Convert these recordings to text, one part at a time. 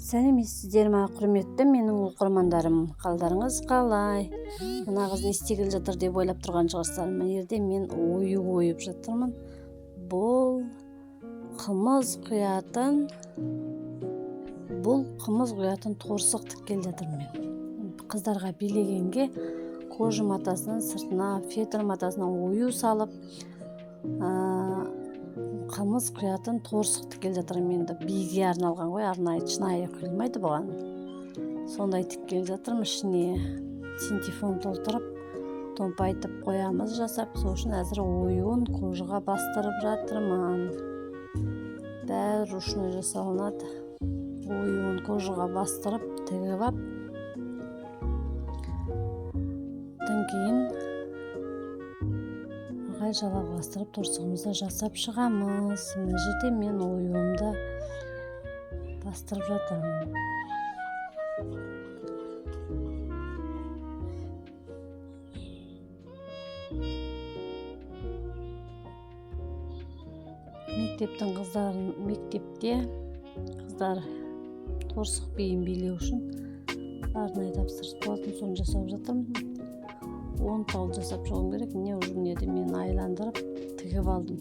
Сәлеметсіздер ме, құрметті менің оқырмандарым! Қалдарыңыз қалай? Мына қыз не істегелі жатыр деп ойлап тұрған шығарсыздар. Мына жерде мен ою ойып жатырмын. Бұл қымыз құятын, торсық тіккелі жатырмын мен. Қыздарға билегенге кожа матасынан сыртына фетр матасынан ою салып, қымыз құятын торсық тіккелі жатырмын. Енді биге арналған ғой, арнайы шынайы құйылмайды бұған. Сондай тіккелі жатырмын. Ішіне синтефон толтырып, томпайтып қоямыз жасап. Сол үшін әзір оюын кожаға бастырып жатырмын. Бәрі ручной жасалынады. Оюын кожаға бастырып, тігіп ап, кейін ағай жалағыластырып торсығымызды жасап шығамыз. Мына жерде мен оюымды бастырып жатырмын. Мектептің қыздарын, мектепте қыздар торсық биін билеу үшін арнайы тапсырыс болатын, соны жасап жатырмын. 10 тал жасап шығуым керек. Міне уже мына жерде мен айландырып тігіп алдым.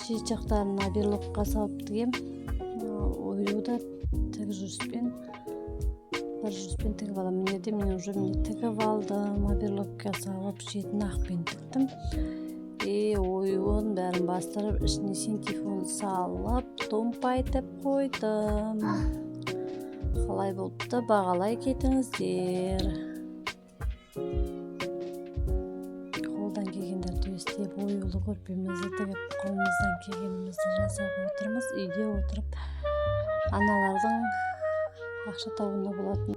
Шет жақтарын оверлокқа салып тігем. Оюды тік жүріспен, бір жүріспен тігіп аламын. Мына жерде мен уже міне тігіп алдым, оверлокқа салып шетін ақпен тіктім. Оюын бәрін бастырып, ішіне синтефон салып, томпайтып қойдым. Қалай болыпты, бағалай кетіңіздер. Қолдан келгендерді істеп, оюлы көрпемізді тігіп, қолымыздан келгенімізді жасап отырмыз. Үйде отырып аналардың ақша табуына болатын.